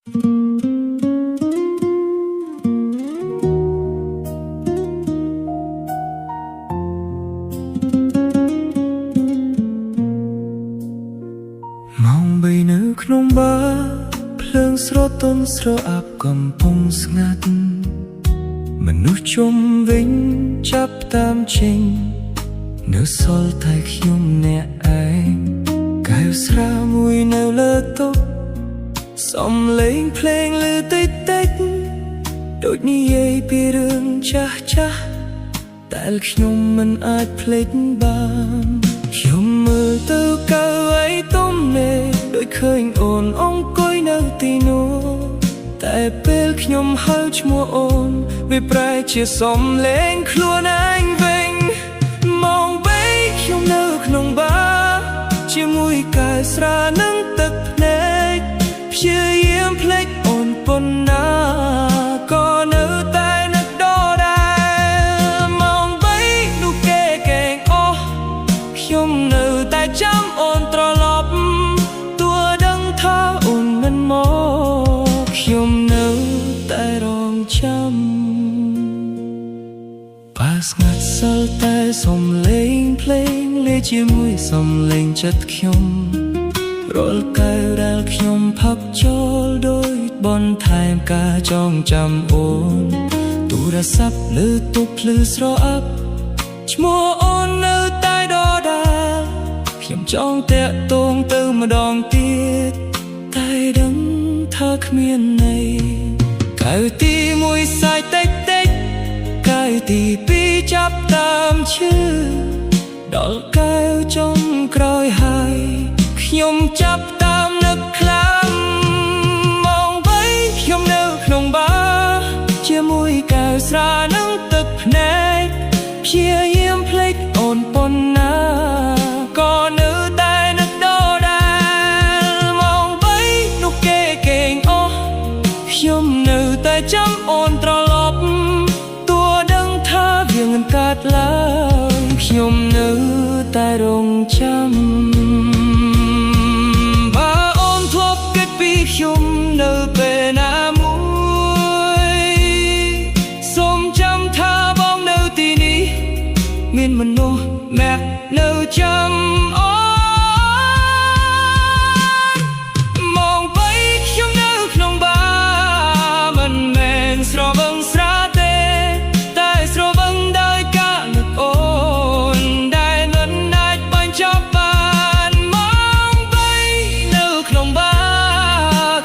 ម៉ោង3នៅក្នុងបាភ្លើងស្រទន់ស្រអាប់កំពុងស្ងាត់មនុស្សជុំវិញចាប់តាមចេញនៅសល់តែខ្ញុំអ្នកឯងកែវស្រាមួយនៅលើតុសំលេងភ្លេងលឺតិចតិចដូចនិយាយពីរឿងចាស់ចាស់តែខ្ញុំមិនអាចភ្លេចបានខ្ញុំមើលទៅកៅអីទំនេរដូចឃើញអូនអង្គុយនៅទីនោះតែពេលខ្ញុំហៅឈ្មោះអូនវាប្រែជាសំលេងខ្លួនឯងវិញម៉ោងបីខ្ញុំនៅក្នុងបារជាមួយកែវស្រានិងទឹកភ្នែកព្យាយាមភ្លេចអូនប៉ុណ្ណាក៏នៅតែនឹកដដែលម៉ោងបីនោះគេកេងអស់ខ្ញុំនៅតែចាំអូនត្រឡប់ទោះដឹងថាអូនមិនមកខ្ញុំនៅតែរងចាំបាស្ងាត់សល់តែសំលេងភ្លេងលាជាមួយសំលេងចិត្តខ្ញុំរាល់កែវដែលខ្ញុំផឹកចូលដោយបន្ថែមការចងចាំអូនទូរស័ព្ទលើតុភ្លឺស្រអាប់ឈ្មោះអូននៅតែដដែលខ្ញុំចង់តាក់ទងទៅម្ដងទៀតតែដឹងថាគ្មានន័យកែវទីមួយសាយតិចតិចកែវទីពីរចាប់តាមឈឺដល់កែវចុងក្រោយហើយខ្ញុំចាប់តាមនឹកខ្លាំងម៉ោងបីខ្ញុំនៅក្នុងបារជាមួយកែវស្រានិងទឹកភ្នែកព្យាយាមភ្លេចអូនប៉ុណ្ណាក៏នៅតែនឹកដដែលម៉ោងបីនោះគេកេងអស់ខ្ញុំនៅតែចាំអូនត្រឡប់ទោះដឹងថាវាមិនកើតឡើងខ្ញុំនៅតែរងចាំបើអូនធ្លាប់គិតពីខ្ញុំនៅពេលណាមួយសូមចាំថាបងនៅទីនេះមានមនុស្សម្នាក់នៅចាំ